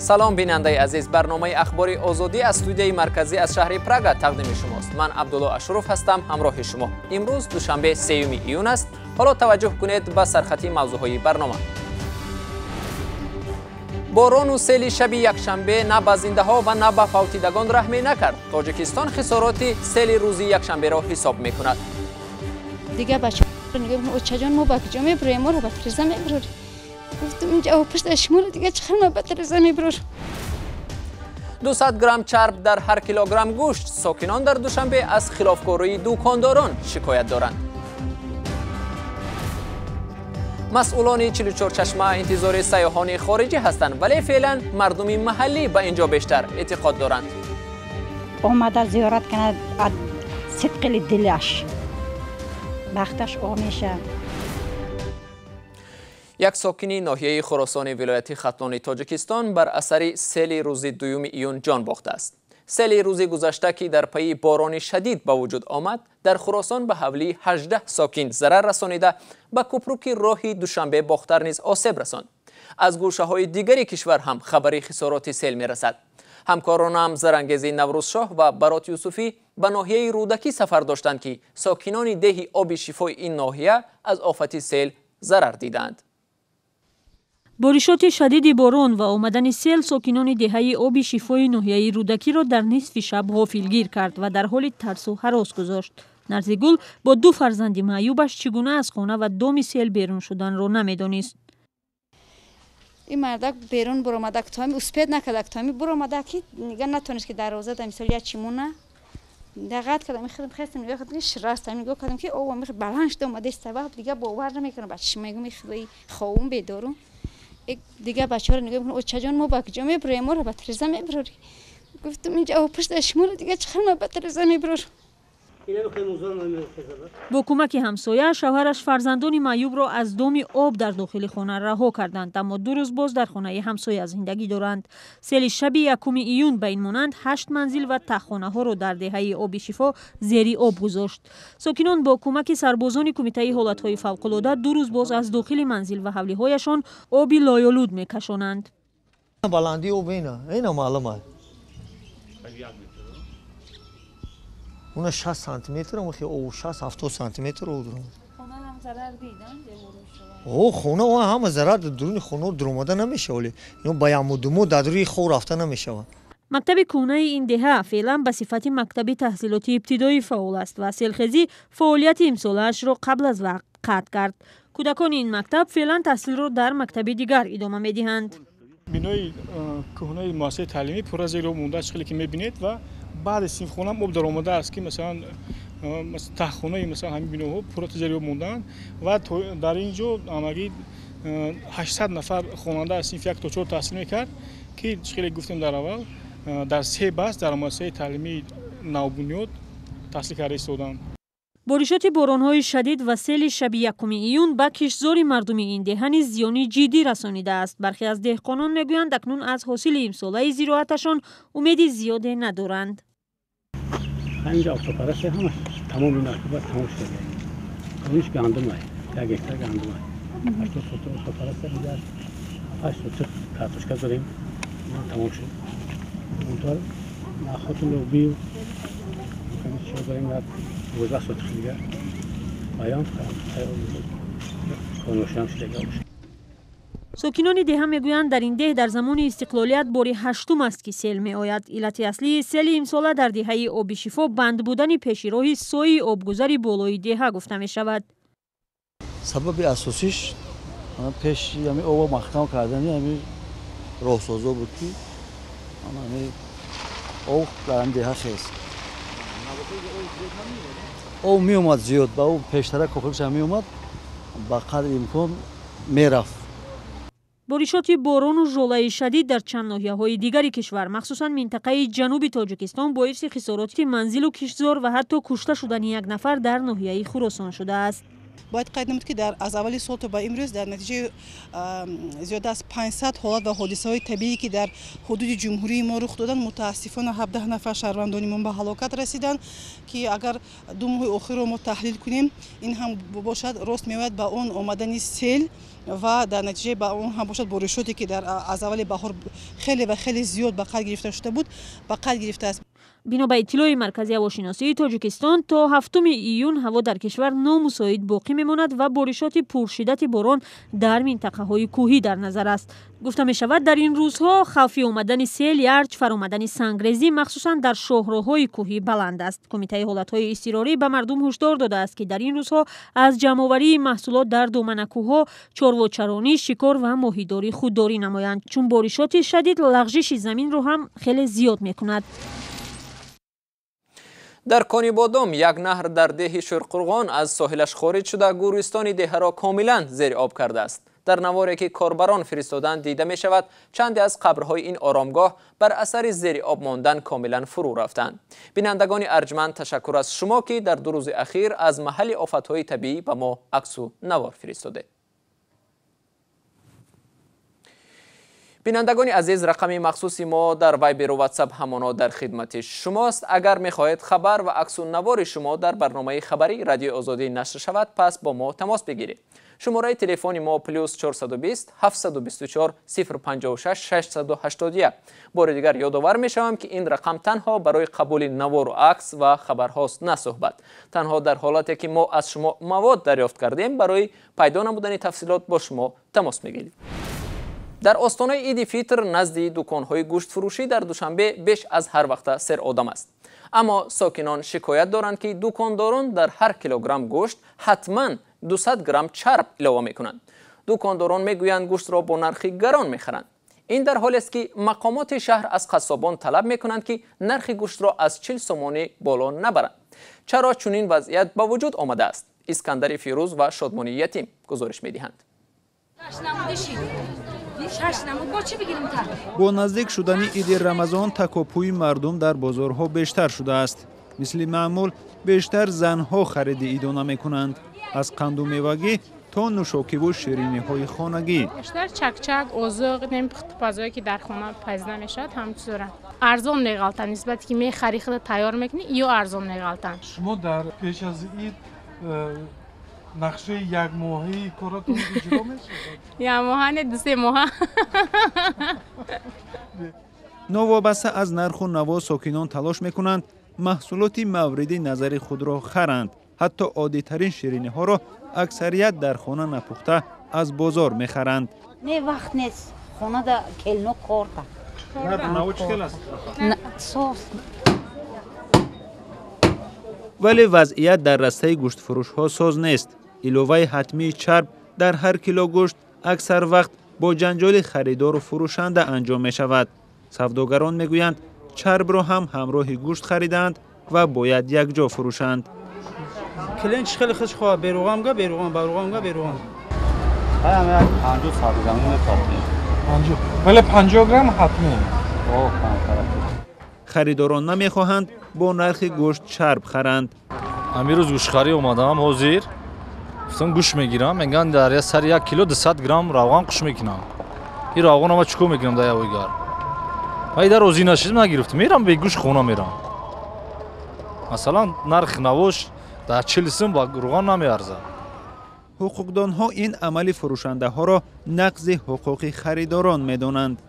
Салом, бинандаи азиз. Барномаи Ахбори Озодӣ аз студияи марказӣ аз шаҳри Прага тақдими шумост. Ман Абдулло Ашуров ҳастам, ҳамроҳи шумо. Имрӯз душанбе, 3 июн аст. Ҳоло таваҷҷӯҳ кунед ба сархати мавзӯъҳои барнома. Борону сели шаби якшанбе на ба зиндаҳо ва на ба фавтидагон раҳме накард. Тоҷикистон хисороти сели рӯзи якшанберо ҳисоб мекунад. Дига бача мегӯям: «Очаҷон, мо ба куҷо мебуроем? Моро ба треза мебурорем». Гуфтам: «Инҷа пушта шуморо дига чӣ хел ба треза мебурорам?» 200 грамм чарб дар ҳар килограмм гӯшт. Сокинон дар Душанбе аз хилофкории дукондорон шикоят доранд. Масъулони 44 чашма интизори сайёҳони хориҷӣ ҳастанд, вале феълан мардуми маҳаллӣ ба ин ҷо бештар эътиқод доранд. Омада зиёрат кунад, сидқили дилаш, бахташ омеша. Як сокини ноҳияи Хуросони вилояти Хатлони Тоҷикистон бар асари сели рӯзи 2 июн ҷон бохтааст. Сели рӯзи гузашта, ки дар пайи борони шадид ба вуҷуд омад, дар Хуросон ба ҳавлии 18 сокин зарар расонида, ба купруки роҳи Душанбе Бохтар низ осеб расонд. Аз гӯшаҳои дигари кишвар ҳам хабари хисороти сел мерасад. Ҳамкоронам Зарангези Наврӯзшоҳ ва Барот Юсуфӣ ба ноҳияи Рӯдакӣ сафар доштанд, ки сокинони деҳи Оби Шифои ин ноҳия аз офати сел зарар дидаанд. Боришоти шадиди борон ва омадани сел сокинони деҳаи Оби Шифои ноҳияи Рӯдакиро дар нисфи шаб ғофилгир кард ва дар ҳоли тарсу ҳарос гузошт. Нарзигул бо ду фарзанди маъюбаш чӣ гуна аз хона ва доми сел берун шуданро намедонист. Ин мардак берун буромада, тоами успеть накарда, тоами буромада, ки нига натонист, ки дарвоза да мисол як чимона дағат кардам. Хелм хестам, нигоҳ кардам, шираст. Нигоҳ кардам, ки об баланд шуда омада. Сабаб дига бовар намекунам. Бачи мегум: «Худои, ховум бедорум». Дига бачаҳоро нигоҳ мекунам: «Очаҷон, мо ба куҷо мебуроем? Моро ба треза мебурорӣ». Гуфтам: «Инҷа пушта шуморо дига чӣ хел ба треза мебурорам?» Бо кӯмаки ҳамсоя, шавҳараш фарзандони маъюбро аз доми об дар дохили хона раҳо карданд, аммо 2 рӯз боз дар хонаи ҳамсоя зиндагӣ доранд. Сели шаби 1 июн ба ин монанд ҳашт манзил ва таххонаҳоро дар деҳаи Оби Шифо зери об гузошт. Сокинон бо кӯмаки сарбозони Кумитаи ҳолатҳои фавқулода 2 рӯз боз аз дохили манзил ва ҳавлиҳояшон оби лоёлуд мекашонанд. Баландии об ина маълум аст, уна 60 сантиметр, 60-70 сантиметр об. О, хона ҳама зарар. Дуруни хона дуромада намешава, оли ба ямудумо дар рӯи хов рафта намешава. Мактаби кӯҳнаи ин деҳа феълан ба сифати мактаби таҳсилоти ибтидоӣ фаъол аст ва селхезӣ фаъолияти имсолаашро қабл аз вақт қатъ кард. Кӯдакони ин мактаб феълан таҳсилро дар мактаби дигар идома медиҳанд. Бинои кӯҳнаи муассисаи таълимӣ пурра зери об мондааст, хеле ки мебинед, ва баъди синфхона об даромадааст, ки масалан таҳхонаи, масалан, ҳамин биноҳо пурра зери об мондаанд. Ва дар ин ҷо ҳамагӣ 800 нафар хонанда аз синфи як то чор таҳсил мекард, ки хеле гуфтем дар аввал, дар се бас дар муассисаи таълимии навбунёд таҳсил карда истоданд. Боришоти боронҳои шадид ва сели шаби 1 июн ба киштзори мардуми ин деҳа низ зиёни ҷиддӣ расонидааст. Бархе аз деҳқонон мегӯянд, акнун аз ҳосили имсолаи зироаташон умеди зиёде надоранд. Ҳаминҷа офтобпараст, ҳама тамоми мактуба тамом шуда. Ҳамиш гандумай, 1 гектар гандумай, 80 сотих офтобпараст, дигар 8 сотих картошка дорем, тамом шуд. Унтар нахоту лобию чио дорем, 12 сотих дигар баян коношам шудага. Сокинони деҳа мегӯянд, дар ин деҳ дар замони истиқлолият бори ҳаштум аст, ки сел меояд. Иллати аслии сели имсола дар деҳаи Оби Шифо банд будани пеши роҳи сои обгузари болои деҳа гуфта мешавад. Сабаби асосиш пеши ҳами обо маҳкам кардани ҳами роҳсозо буд, ки ҳами об дар ҳами деҳа хест. Об меомад зиёд, ба об пештара кохилша меомад, ба қадри имкон мерафт. Боришоти борону жолаи шадид дар чанд ноҳияҳои дигари кишвар, махсусан минтақаи ҷануби Тоҷикистон, боиси хисороти манзилу киштзор ва ҳатто кушта шудани як нафар дар ноҳияи Хуросон шудааст. Бояд қайд намуд, ки аз аввали сол то ба имрӯз дар натиҷаи зиёда аз 500 ҳолат ва ҳодисаҳои табиӣ, ки дар ҳудуди ҷумҳурии мо рух доданд, мутаассифона 17 нафар шаҳрвандони мо ба ҳалокат расиданд, ки агар 2 моҳи охирро мо таҳлил кунем, ин ҳам бошад рост меояд ба он омадани сел ва дар натиҷаи ба он ҳам бошад боришоте, ки аз аввали баҳор хеле ва хеле зиёд ба қайд гирифта шуда буд, ба қайд гирифтааст. Бино ба иттилои Маркази ҳавошиносии Тоҷикистон, то 7 июн ҳаво дар кишвар номусоид боқӣ мемонад ва боришоти пуршиддати борон дар минтақаҳои кӯҳӣ дар назар аст. Гуфта мешавад, дар ин рӯзҳо хавфи омадани сел, ярч, фаромадани сангрезӣ махсусан дар шоҳроҳҳои кӯҳӣ баланд аст. Кумитаи ҳолатҳои изтирорӣ ба мардум ҳушдор додааст, ки дар ин рӯзҳо аз ҷамъоварии маҳсулот дар доманакӯҳҳо, чорвочаронӣ, шикор ва моҳидорӣ худдорӣ намоянд, чун боришоти шадид лағжиши заминро ҳам хеле зиёд мекунад. Дар Конибодом як наҳр дар деҳи Шӯрқурғон аз соҳилаш хориҷ шуда, гӯристони деҳаро комилан зери об кардааст. Дар наворе, ки корбарон фиристоданд, дида мешавад, чанде аз қабрҳои ин оромгоҳ бар асари зери об мондан комилан фурӯ рафтанд. Бинандагони арҷманд, ташаккур аз шумо, ки дар 2 рӯзи ахир аз маҳалли офатҳои табиӣ ба мо аксу навор фиристодед. Бинандагони азиз, рақами махсуси мо дар Вайберу Ватсап ҳамоно дар хидмати шумост. Агар мехоҳед хабар ва аксу навори шумо дар барномаи хабарии Радиои Озодӣ нашр шавад, пас бо мо тамос бигиред. Шумораи телефони мо плюс 420 724 056 681. Бори дигар ёдовар мешавам, ки ин рақам танҳо барои қабули навору акс ва хабарҳост, на суҳбат. Танҳо дар ҳолате, ки мо аз шумо мавод дарёфт кардем, барои пайдо намудани тафсилот бо шумо тамос мегирем. Дар остонаи Иди Фитр назди дуконҳои гӯштфурӯшӣ дар Душанбе беш аз ҳар вақта сер одам аст. Аммо сокинон шикоят доранд, ки дукондорон дар ҳар килограмм гӯшт ҳатман 200 грамм чарб илова мекунанд. Дукондорон мегӯянд, гӯштро бо нархи гарон мехаранд. Ин дар ҳолест, ки мақомоти шаҳр аз қассобон талаб мекунанд, ки нархи гӯштро аз 40 сомонӣ боло набаранд. Чаро чунин вазъият ба вуҷуд омадааст? Искандари Фирӯз ва Шодмонии Ятим гузориш медиҳанд. Бо наздик шудани Иди Рамазон такопӯи мардум дар бозорҳо бештар шудааст. Мисли маъмул, бештар занҳо хариди идона мекунанд, аз қанду мевагӣ то нӯшокиву шириниҳои хонагӣ. Бештар чакчак, озуқ, пухтупазое, ки дар хона пазида намешавад, ҳам чизоранд. Арзон меғалтанд, нисбате ки мехари, худа тайёр мекунӣ, ё арзон меғалтанд. Шумо дар пеш аз ид нақшаи якмоҳаи коратон иҷро мешавад? Якмоҳа не, 2-3 моҳа. Новобаста аз нарху наво, сокинон талош мекунанд маҳсулоти мавриди назари худро харанд. Ҳатто оддитарин шириниҳоро аксарият дар хона напухта аз бозор мехаранд. Не, вақт нест, хонада келно корта. Наво чӣ хел аст? Сос. Вале вазъият дар растаи гӯштфурӯшҳо соз нест. Иловаи ҳатмии чарб дар ҳар кило гӯшт аксар вақт бо ҷанҷоли харидору фурӯшанда анҷом мешавад. Савдогарон мегӯянд, чарбро ҳам ҳамроҳи гӯшт харидаанд ва бояд якҷо фурӯшанд. Клиент чӣ хеле хуш хоҳад, беруғам га, беруғам, баруғам га, беруғам. 50 грамм метопем. 50. Вале 50 грамм ҳатмӣ. Харидорон намехоҳанд бо нархи гӯшт чарб харанд. Амирӯз гӯштхарӣ омадам, ҳозир гуфтам гӯшт мегирам, мегӯянд дар сари 1 кило 200 грамм равған қуш мекунам. Ин равғанро ман чӣ кор мекунам дар явойгар? Ман ида розӣ нашидам, нагирифтам. Мерам бе гӯшт хона мерам. Масалан, нархи навош дар 40 сум ба равған намеарзад. Ҳуқуқдонҳо ин амали фурӯшандаҳоро нақзи ҳуқуқи харидорон медонанд.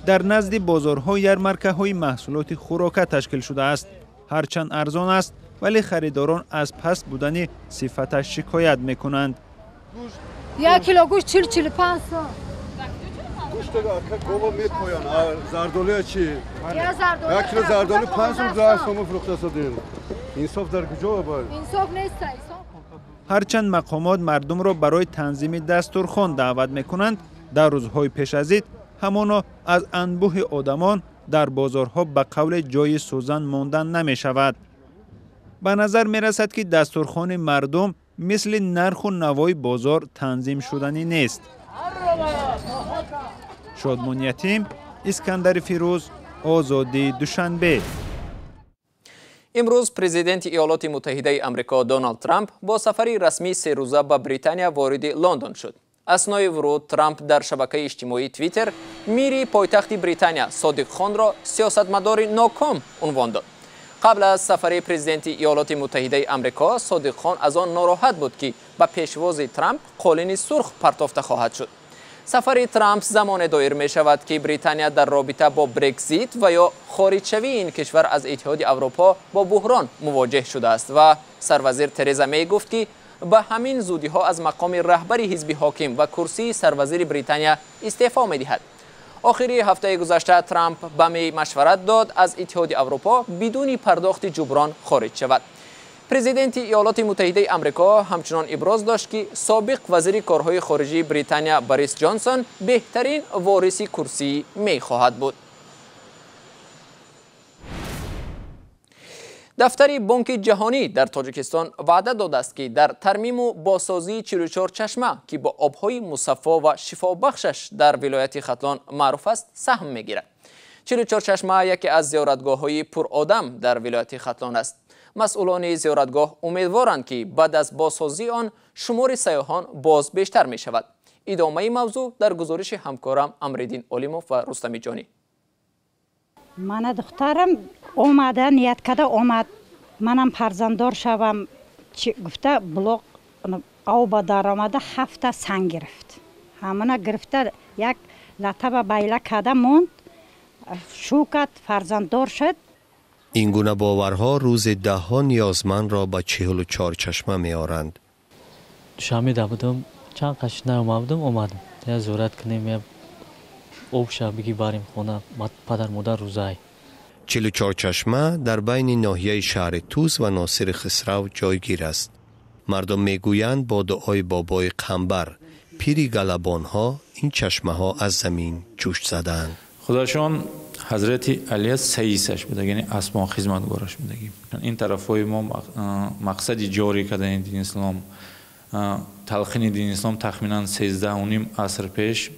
Дар назди бозорҳо ярмаркаҳои маҳсулоти хӯрока ташкил шудааст. Ҳарчанд арзон аст, вале харидорон аз паст будани сифаташ шикоят мекунанд. 1 кило гӯшт 40-45 сом. Зардолуя чӣ? 1 кило зардолу 5 сом, 10 сом фурӯхта содем. Инсоф дар куҷо бояд? Инсоф нест. Ҳарчанд мақомот мардумро барои танзими дастурхон даъват мекунанд, дар рӯзҳои пеш аз ид ҳамоно аз анбӯҳи одамон дар бозорҳо ба қавли ҷои сӯзан мондан намешавад. Ба назар мерасад, ки дастурхони мардум мисли нарху навои бозор танзим шуданӣ нест. Шодмон Ятим, Искандари Фирӯз, Озодӣ, Душанбе. Имрӯз президенти Иёлоти Муттаҳидаи Амрико Доналд Трамп бо сафари расмии серӯза ба Британия вориди Лондон шуд. Аснои вуруд Трамп дар шабакаи иҷтимоии Твиттер мири пойтахти Британия Содиқ Хонро сиёсатмадори ноком унвон дод. Қабл аз сафари президенти Иёлоти Муттаҳидаи Амрико Содиқ Хон аз он нороҳат буд, ки ба пешвози Трамп қолини сурх партофта хоҳад шуд. Сафари Трамп замоне доир мешавад, ки Британия дар робита бо Брекзит ва ё хориҷшавии ин кишвар аз Иттиҳоди Аврупо бо буҳрон мувоҷеҳ шудааст ва сарвазир Тереза Мей гуфт, ки ба ҳамин зудиҳо аз мақоми раҳбари ҳизби ҳоким ва курсии сарвазири Британия истеъфо медиҳад. Охири ҳафтаи гузашта Трамп ба Мей машварат дод аз Иттиҳоди Аврупо бидуни пардохти ҷуброн хориҷ шавад. Президенти Иёлоти Муттаҳидаи Амрико ҳамчунон иброз дошт, ки собиқ вазири корҳои хориҷии Британия Борис Ҷонсон беҳтарин вориси курсии Мей хоҳад буд. Дафтари Бонки Ҷаҳонӣ дар Тоҷикистон ваъда додааст, ки дар тармиму босозии 44 чашма, ки бо обҳои мусаффо ва шифобахшаш дар вилояти Хатлон маъруф аст, саҳм мегирад. 44 чашма яке аз зиёратгоҳҳои пуродам дар вилояти Хатлон аст. Масъулони зиёратгоҳ умедворанд, ки баъд аз босозии он шумори сайёҳон боз бештар мешавад. Идомаи мавзӯъ дар гузориши ҳамкорам Амриддин Олимов ва Рустами Ҷонӣ. Мана духтарам омада, ният карда омад, манам фарзанддор шавам гуфта, блоқ оба даромада, ҳафта санг гирифт. Ҳамана гирифта як латаба байла карда монд, шу кард, фарзанддор шуд. Ин гуна боварҳо рӯзи даҳҳо ниёзмандро ба 44 чашма меоранд. Душанбеда будам, чанд қаш наомада будам, омадам. Я зиёрат кунем, я об ша биги барем хона, падар модар рӯзай. 44 чашма дар байни ноҳияи шаҳри Тӯс ва Носири Хисрав ҷойгир аст. Мардум мегӯянд, бо дуои бобои Қамбар, пири галабонҳо, ин чашмаҳо аз замин ҷӯш задаанд. Худашон ҳазрати Алия саисаш будаг, яъне асбон хизматгораш будаги. Ин тарафҳои мо мақсади ҷорӣ кардани дини ислом, талқини дини ислом тахминан 13.5 аср пеш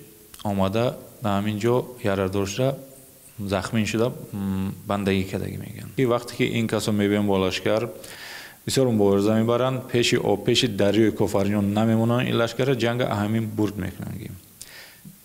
омада ба ҳамин ҷо ярадор шуда, захмин шуда, бандагӣ кардагӣ мегӯянд. Вақте ки ин касо мебиён бо лашкар, бисёр мубориза мебаранд, пеши об, пеши дарёи Кофарниён намемонанд, ин лашкара ҷанга ҳамин бурд мекунанд.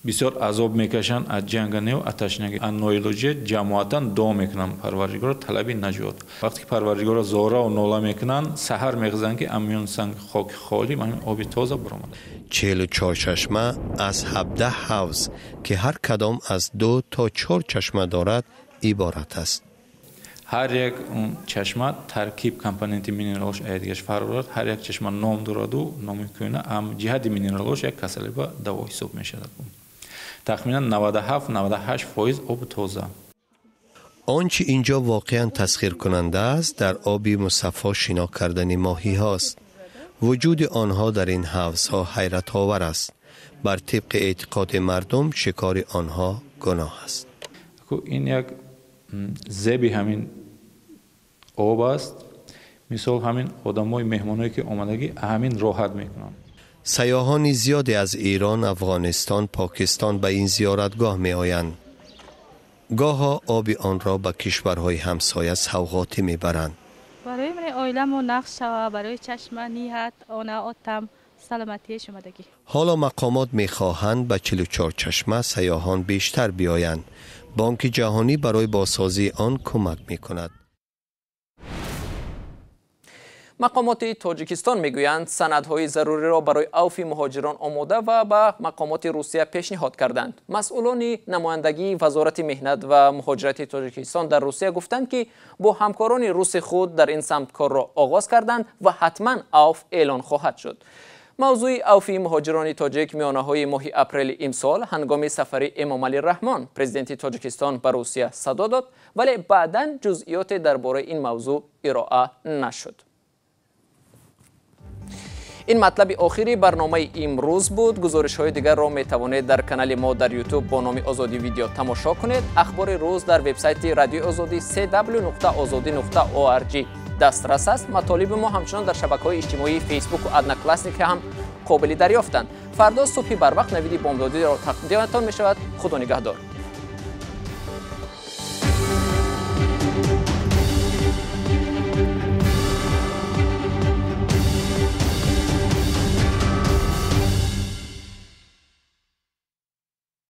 Бисёр азоб мекашанд аз ҷанга нев аташнаги. Аз ноилоҷия ҷамоатан дуо мекунанд Парвардигоро, талаби наҷот. Вақте ки Парвардигоро зорау нола мекунанд, саҳар мехезанд, ки амиён санг хоки холӣ, ҳамин оби тоза баромада. 44 чашма аз 17 ҳавз, ки ҳар кадом аз 2 то 4 чашма дорад, иборат аст. Ҳар як чашма таркиб компоненти минералош аядигаш фарқ дорад. Ҳар як чашма ном дораду номи кӯна, ам ҷиҳати минералош як касалӣ ба даво ҳисоб мешавад. Тахминан 97-98% об тоза. Он чи инҷо воқеан тасхиркунанда аст, дар оби мусаффо шино кардани моҳиҳост. Вуҷуди онҳо дар ин ҳавзҳо ҳайратовар аст. Бар тибқи эътиқоди мардум, шикори онҳо гуноҳ аст. Ин як зеби ҳамин об аст. Мисол ҳамин одамои меҳмоное ки омадагӣ ҳамин роҳат мекунанд. Сайёҳони зиёде аз Эрон, Афғонистон, Покистон ба ин зиёратгоҳ меоянд. Гоҳо оби онро ба кишварҳои ҳамсоя савғотӣ мебаранд. Барои ман оиламон нақш шава, барои чашма ниҳат, она отам саломатии шумадагӣ. Ҳоло мақомот мехоҳанд ба 44 чашма сайёҳон бештар биёянд. Бонки Ҷаҳонӣ барои босозии он кӯмак мекунад. Мақомоти Тоҷикистон мегӯянд, санадҳои заруриро барои авфи муҳоҷирон омода ва ба мақомоти Русия пешниҳод карданд. Масъулони намояндагии Вазорати меҳнат ва муҳоҷирати Тоҷикистон дар Русия гуфтанд, ки бо ҳамкорони руси худ дар ин самт корро оғоз карданд ва ҳатман авф эълон хоҳад шуд. Мавзӯи авфи муҳоҷирони тоҷик миёнаҳои моҳи апрели имсол ҳангоми сафари Эмомалӣ Раҳмон, президенти Тоҷикистон, ба Русия садо дод, вале баъдан ҷузъиёте дар бораи ин мавзӯъ ироа нашуд. Ин матлаби охири барномаи имрӯз буд. Гузоришҳои дигарро метавонед дар канали мо дар YouTube бо номи Озодӣ видео тамошо кунед. Ахбори рӯз дар вебсайти Радиои Озодӣ cw.ozodi.org дастрас аст. Матолиби мо ҳамчунон дар шабакаҳои иҷтимоии Facebook ва Одноклассники ҳам қобили дарёфтанд. Фардо субҳи барвақт навиди бомдодиро тақдиматон мешавад. Худо нигаҳдор.